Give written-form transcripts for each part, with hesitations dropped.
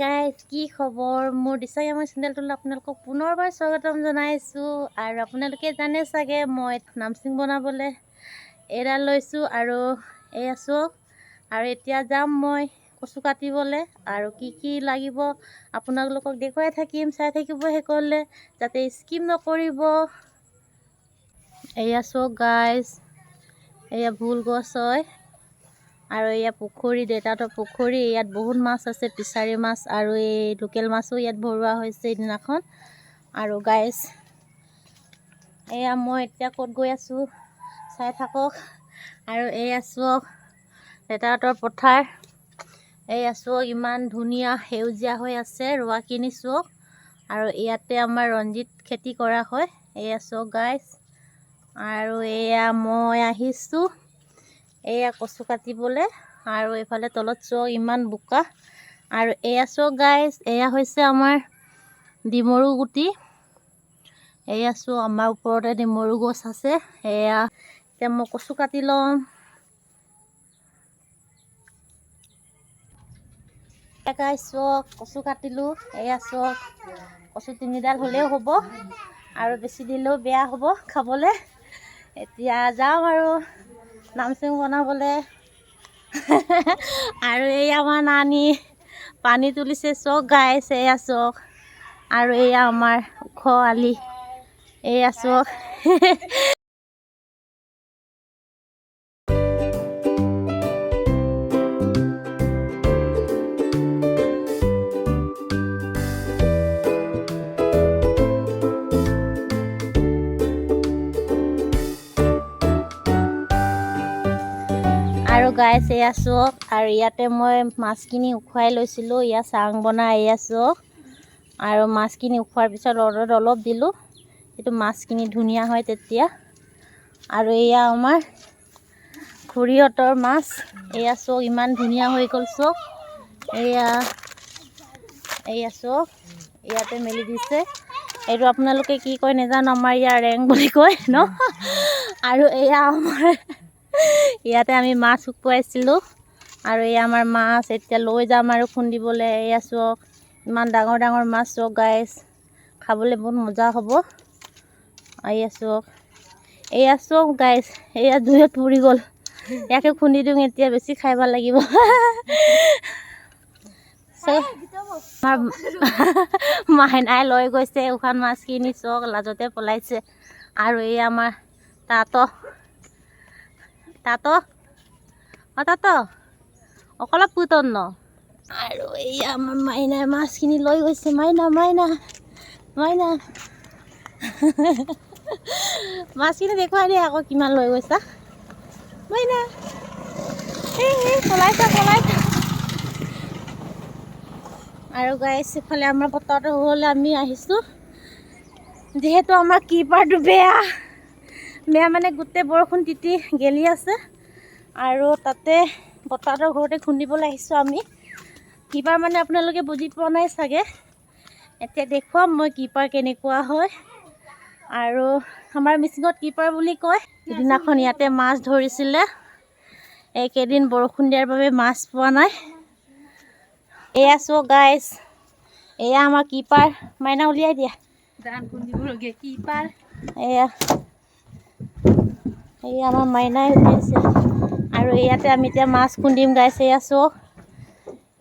Guys, কি খবৰ? মোৰ দিছা আমাৰ চেনেলটোলৈ আপোনালোকক পুনৰবাৰ স্বাগতম জনাইছোঁ। আৰু আপোনালোকে জানে চাগে, মই নামচিং বনাবলৈ এডাল লৈছোঁ আৰু এয়া চাওক। আৰু এতিয়া যাম মই কচু কাটিবলৈ আৰু কি কি লাগিব আপোনালোকক দেখুৱাই থাকিম। চাই থাকিব শেষলৈ, যাতে স্কিপ নকৰিব। এয়া চাওক গাইজ, এয়া ভোল গছ হয় আৰু এয়া পুখুৰী, দেউতাহঁতৰ পুখুৰী। ইয়াত বহুত মাছ আছে, ফিচাৰী মাছ আৰু এই লোকেল মাছো ইয়াত ভৰোৱা হৈছে সেইদিনাখন। আৰু গাইজ, এয়া মই এতিয়া ক'ত গৈ আছোঁ চাই থাকক। আৰু এয়া চাওক দেউতাহঁতৰ পথাৰ। এয়া চাওক, ইমান ধুনীয়া সেউজীয়া হৈ আছে ৰোৱাখিনি চাওক। আৰু ইয়াতে আমাৰ ৰঞ্জিত খেতি কৰা হয়। এয়া চাওক গাইজ। আৰু এয়া মই আহিছোঁ এয়া কচু কাটিবলৈ। আৰু এইফালে তলত চাওক, ইমান বোকা। আৰু এয়া চাওক গাইজ, এয়া হৈছে আমাৰ ডিমৰু গুটি। এয়া চাওক, আমাৰ ওপৰতে ডিমৰু গছ আছে। এয়া এতিয়া মই কচু কাটি ল'ম। গাইজ চাওক, কচু কাটিলোঁ। এয়া চাওক, কচু তিনিডাল হ'লেও হ'ব আৰু বেছি দিলেও বেয়া হ'ব খাবলৈ। এতিয়া যাওঁ আৰু নামচিং বনাবলৈ। আৰু এই আমাৰ নানী পানী তুলিছে। চাওক গাইজ, এয়া চাওক। আৰু এয়া আমাৰ ওখ আলি। এয়া চাওক। আৰু গাইজ, এয়া চাওক। আৰু ইয়াতে মই মাছখিনি উখুৱাই লৈছিলোঁ। ইয়াত চাং বনাই, এয়া চাওক। আৰু মাছখিনি উখোৱাৰ পিছত ৰ'দত অলপ দিলোঁ, সেইটো মাছখিনি ধুনীয়া হয় তেতিয়া। আৰু এয়া আমাৰ খুৰীহঁতৰ মাছ। এয়া চাওক, ইমান ধুনীয়া হৈ গ'ল চাওক। এয়া এয়া চাওক, ইয়াতে মেলি দিছে। এইটো আপোনালোকে কি কয় নাজানো, আমাৰ ইয়াৰ ৰেং বুলি কয় ন। আৰু এয়া আমাৰ ইয়াতে আমি মাছ শুকুৱাইছিলোঁ। আৰু এয়া আমাৰ মাছ এতিয়া লৈ যাম আৰু খুন্দিবলৈ। এয়া চাওক, ইমান ডাঙৰ ডাঙৰ মাছ চাওক গাইজ, খাবলৈ বহুত মজা হ'ব। এয়া চাওক, এয়া চাওক গাইজ, এয়া জুইত পুৰি গ'ল। ইয়াকে খুন্দি দিওঁ এতিয়া, বেছি খাই ভাল লাগিব। আমাৰ মাইনাই লৈ গৈছে উশান মাছখিনি চাওক, লাজতে পলাইছে। আৰু এই আমাৰ তাঁত তাঁত অ তাঁত অকল পুতন ন। আৰু এই আমাৰ মাইনাই মাছখিনি লৈ গৈছে। মাইনা, মাইনা, মাইনা, মাছখিনি দেখুৱাই দিয়া আকৌ, কিমান লৈ গৈছা মাইনা। এই পলাইছা, পলাইছা। আৰু গাইজ, ইফালে আমাৰ বতৰটো হ'ল, আমি আহিছোঁ। যিহেতু আমাৰ কিপাৰটো বেয়া বেয়া, মানে গোটেই বৰষুণ তিতি গেলি আছে। আৰু তাতে বতাহতৰ ঘৰতে খুন্দিবলৈ আহিছোঁ আমি। কিপাৰ মানে আপোনালোকে বুজি পোৱা নাই চাগে, এতিয়া দেখুৱাম মই কিপাৰ কেনেকুৱা হয়। আৰু আমাৰ মিচিঙত কিপাৰ বুলি কয়। সিদিনাখন ইয়াতে মাছ ধৰিছিলে, এইকেইদিন বৰষুণ দিয়াৰ বাবে মাছ পোৱা নাই। এয়া চাওক গাইজ, এয়া আমাৰ কিপাৰ। মাইনা, উলিয়াই দিয়া। কিপাৰ। এয়া এয়া আমাৰ মাইনাই উলিয়াইছে। আৰু ইয়াতে আমি এতিয়া মাছ খুন্দিম গাইজ। এয়া চাওক,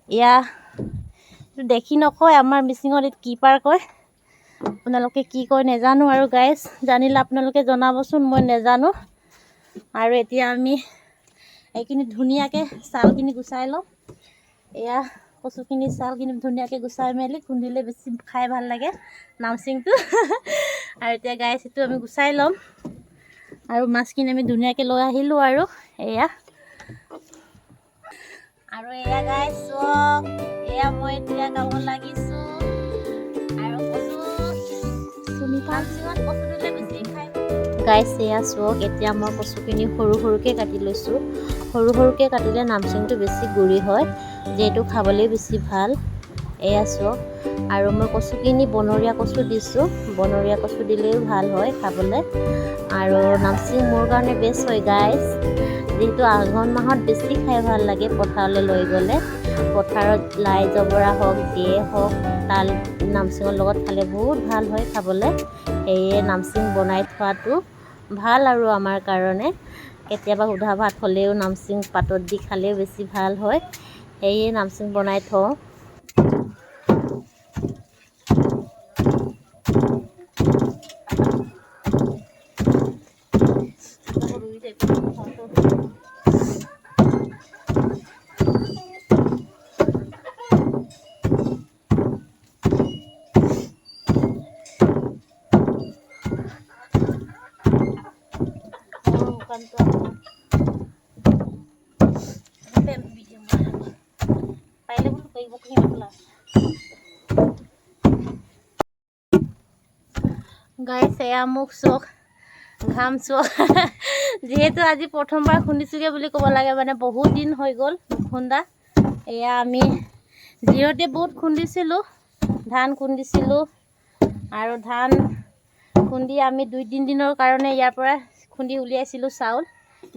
এয়া দেখি নকয়, আমাৰ মিচিঙত এইটো কিপাৰ কয়। আপোনালোকে কি কয় নেজানো আৰু গাইজ, জানিলে আপোনালোকে জনাবচোন, মই নেজানো। আৰু এতিয়া আমি এইখিনি ধুনীয়াকৈ ছালখিনি গুচাই ল'ম। এয়া কচুখিনি ছালখিনি ধুনীয়াকৈ গুচাই মেলি খুন্দিলে বেছি খাই ভাল লাগে নামচিংটো। আৰু এতিয়া গাইজ, এইটো আমি গুচাই ল'ম। আৰু মাছখিনি আমি ধুনীয়াকৈ লৈ আহিলোঁ। আৰু এয়া, আৰু এয়া গাইজ চাওক, এয়া মই এতিয়া কামত লাগিছোঁ। আৰু কচু নামচিঙত কচু দিলে বেছি খাই। গাইজ, এয়া চাওক, এতিয়া মই কচুখিনি সৰু সৰুকৈ কাটি লৈছোঁ। সৰু সৰুকৈ কাটিলে নামচিংটো বেছি গুৰি হয়, যিহেতু খাবলৈ বেছি ভাল। এয়া চাওক। আৰু মই কচুখিনি বনৰীয়া কচু দিছোঁ। বনৰীয়া কচু দিলেও ভাল হয় খাবলৈ। আৰু নামচিং মোৰ কাৰণে বেষ্ট হয় গাইজ, যিহেতু আঘোণ মাহত বেছি খাই ভাল লাগে পথাৰলৈ লৈ গ'লে। পথাৰত লাই জবৰা হওক, যিয়ে হওক, তাল নামচিঙৰ লগত খালে বহুত ভাল হয় খাবলৈ। সেয়ে নামচিং বনাই থোৱাটো ভাল আৰু আমাৰ কাৰণে। কেতিয়াবা সুদা ভাত হ'লেও নামচিং পাতত দি খালেও বেছি ভাল হয়, সেয়ে নামচিং বনাই থওঁ। গাইছ, এয়া মুখ চোক ঘাম চোক, যিহেতু আজি প্ৰথমবাৰ খুন্দিছোগৈ বুলি ক'ব লাগে, মানে বহুত দিন হৈ গ'ল খুন্দা। এয়া আমি জিৰতে বহুত খুন্দিছিলোঁ, ধান খুন্দিছিলোঁ। আৰু ধান খুন্দি আমি 2-3 দিনৰ কাৰণে ইয়াৰ পৰা খুন্দি উলিয়াইছিলোঁ চাউল।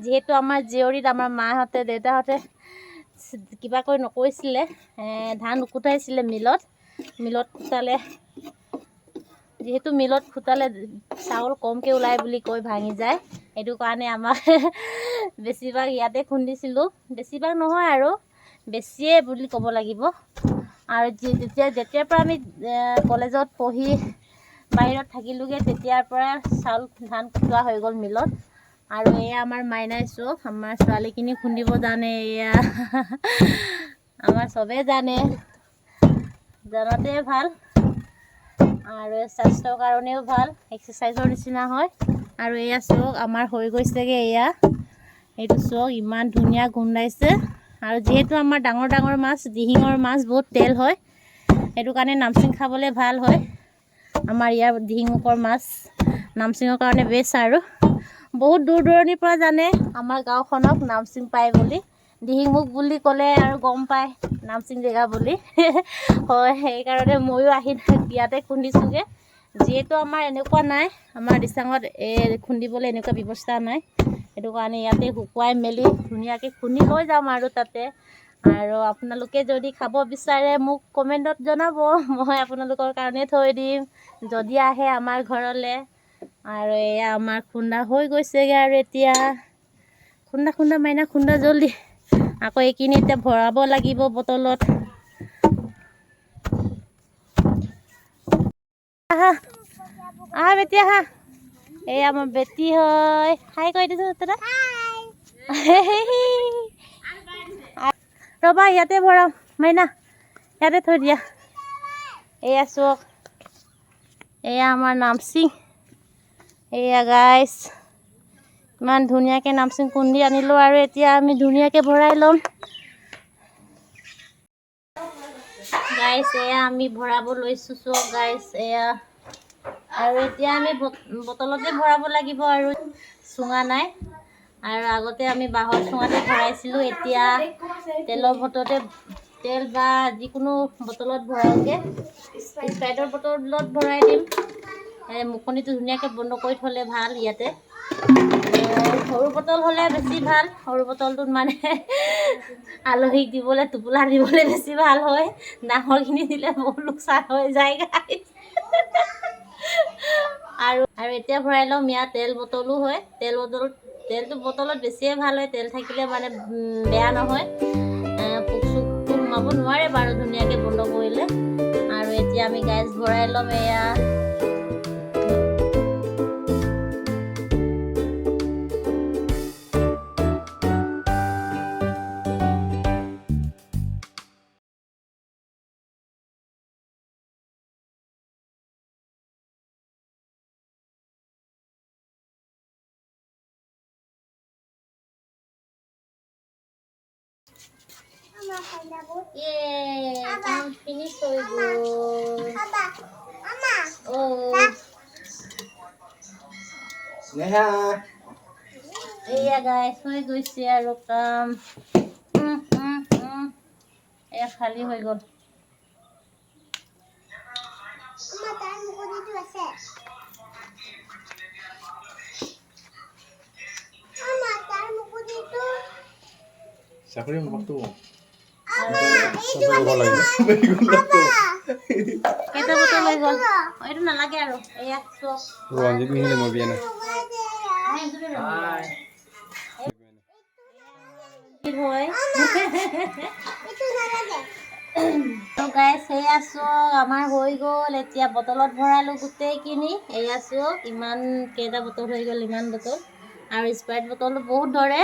যিহেতু আমাৰ জীয়ৰীত আমাৰ মাহঁতে দেউতাহঁতে কিবাকৈ নকৰিছিলে, ধান নুকুটাইছিলে মিলত। মিলত কুটালে, যিহেতু মিলত খুটালে চাউল কমকৈ ওলায় বুলি কৈ ভাঙি যায়, সেইটো কাৰণে আমাৰ বেছিভাগ ইয়াতে খুন্দিছিলোঁ। বেছিভাগ নহয় আৰু বেছিয়ে বুলি ক'ব লাগিব। আৰু যেতিয়াৰ পৰা আমি কলেজত পঢ়ি বাহিৰত থাকিলোঁগৈ, তেতিয়াৰ পৰা চাউল ধান কুটোৱা হৈ গ'ল মিলত। আৰু এয়া আমাৰ মাইনাই চোক, আমাৰ ছোৱালীখিনি খুন্দিব জানে, এয়া আমাৰ চবেই জানে, জনাতে ভাল আৰু স্বাস্থ্যৰ কাৰণেও ভাল, এক্সাৰচাইজৰ নিচিনা হয়। আৰু এয়া চোক আমাৰ হৈ গৈছেগৈ। এয়া এইটো চোক ইমান ধুনীয়া গোন্ধাইছে। আৰু যিহেতু আমাৰ ডাঙৰ ডাঙৰ মাছ, দিহিঙৰ মাছ বহুত তেল হয়, সেইটো কাৰণে নামচিং খাবলৈ ভাল হয়। আমাৰ ইয়াৰ দিহিঙৰ মাছ নামচিঙৰ কাৰণে বেষ্ট। আৰু বহুত দূৰ দূৰণিৰ পৰা জানে আমাৰ গাঁওখনক নামচিং পায় বুলি, দিহিংমুখ বুলি ক'লে আৰু গম পায় নামচিং জেগা বুলি হয়। সেইকাৰণে ময়ো আহি ইয়াতে খুন্দিছোঁগৈ। যিহেতু আমাৰ এনেকুৱা নাই, আমাৰ দিচাঙত এই খুন্দিবলৈ এনেকুৱা ব্যৱস্থা নাই, সেইটো কাৰণে ইয়াতে শুকুৱাই মেলি ধুনীয়াকৈ খুন্দি লৈ যাম আৰু তাতে। আৰু আপোনালোকে যদি খাব বিচাৰে মোক কমেণ্টত জনাব, মই আপোনালোকৰ কাৰণে থৈ দিম যদি আহে আমাৰ ঘৰলৈ। আৰু এয়া আমাৰ খুন্দা হৈ গৈছেগৈ। আৰু এতিয়া খুন্দা খুন্দা মাইনা খুন্দা জল্দি, আকৌ এইখিনি এতিয়া ভৰাব লাগিব বটলত। আহা আহা বেটি আহা, এয়া আমাৰ বেটি হয়। হাই কৈ দিছোঁ দাদা। ৰ'বা, ইয়াতে ভৰাম মাইনা, ইয়াতে থৈ দিয়া। এয়া চাওক, এয়া আমাৰ নামচিং। এয়া গাইছ, ইমান ধুনীয়াকৈ নামচিং খুন্দি আনিলোঁ। আৰু এতিয়া আমি ধুনীয়াকৈ ভৰাই ল'ম। গাইছ, এয়া আমি ভৰাব লৈছোঁ চাওক গাইছ। এয়া আৰু এতিয়া আমি বটলতে ভৰাব লাগিব, আৰু চুঙা নাই। আৰু আগতে আমি বাঁহৰ চুঙাতে ভৰাইছিলোঁ, এতিয়া তেলৰ বটলতে, তেল বা যিকোনো বটলত ভৰাওঁগৈ। স্প্ৰাইটৰ বটলত ভৰাই দিম। মুখনিটো ধুনীয়াকৈ বন্ধ কৰি থ'লে ভাল। ইয়াতে সৰু বটল হ'লে বেছি ভাল, সৰু বটলটোত মানে আলহীক দিবলৈ, টোপোলা দিবলৈ বেছি ভাল হয়। ডাঙৰখিনি দিলে বহুত লোকচান হৈ যায় গাইছ। আৰু আৰু এতিয়া ভৰাই ল'ম। ইয়াত তেল বটলো হয়, তেল বটল, তেলটো বটলত বেছিয়ে ভাল হয়। তেল থাকিলে মানে বেয়া নহয়, পোক চোকটো সোমাব নোৱাৰে বাৰু ধুনীয়াকৈ বন্ধ কৰিলে। আৰু এতিয়া আমি গাইছ ভৰাই ল'ম। এয়া কাম ফিনিশ হৈ গ'ল। অ' নেহা, এয়া গাইছ হৈ গৈছে আৰু কাম। এয়া খালী হৈ গ'ল। চাকৰি মুখটো। ভাল লাগিলে। কেইটা বটল হৈ গ'ল? অ, এইটো নালাগে আৰু। এয়া চোৱা। ৰঞ্জিত মিহিলে মই বিয়া নাই। হয়। তো গাইছ, এয়া চাওক, আমাৰ হৈ গ'ল। এতিয়া বটলত ভৰালোঁ গোটেইখিনি। এয়া চাওক, ইমান কেইটা বটল হৈ গ'ল, ইমান বটল। আৰু স্প্ৰাইট বটলো বহুত ধৰে।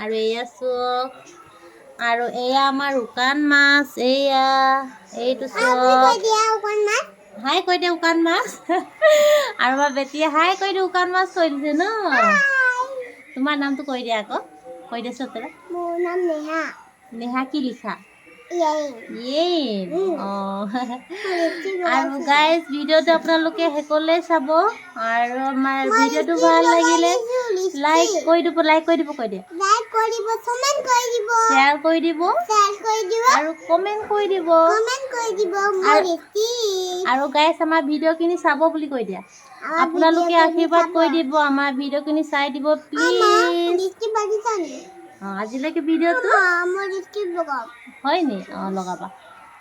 আৰু এয়া চাওক, আৰু এয়া আমাৰ শুকান মাছ। এয়া এইটো চাওক। হাই কৈ দে, শুকান মাছ। আৰু আমাৰ বেটীয়ে হাই কৈ দে, শুকান মাছ কৈ দিছে ন। তোমাৰ নামটো কৈ দিয়া আকৌ, কৈ দিয়া চতৰা। মোৰ নাম নেহা। নেহা কি লিখা? ইয়াই। ইয়ে, অঁ। আৰু গাইজ, ভিডিঅ'টো আপোনালোকে শেষলৈ চাব আৰু আমাৰ ভিডিঅ'টো ভাল লাগিলে লাইক কৰি দিব, লাইক কৰি দিব, কৈ দিয়া। লাইক কৰিব, কমেণ্ট কৰি দিব। শ্বেয়াৰ কৰি দিব। শ্বেয়াৰ কৰি দিব। আৰু কমেণ্ট কৰি দিব। কমেণ্ট কৰি দিব মোৰ ৰেচিপি। আৰু গাইজ, আমাৰ ভিডিঅ'খিনি চাব বুলি কৈ দিয়া। আপোনালোকে আশীৰ্বাদ কৰি দিব, আমাৰ ভিডিঅ'খিনি চাই দিব প্লিজ। লিপষ্টিক বাজিছা নেকি? অঁ, আজিলৈকে ভিডিঅ'টো মই লিপষ্টিক লগাম। হয় নি? অঁ, লগাবা।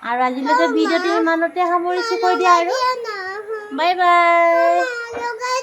আৰু আজিলৈকে ভিডিঅ'টো ইমানতে সামৰিছোঁ কৈ দিয়া আৰু। না। Bye bye. লগাই।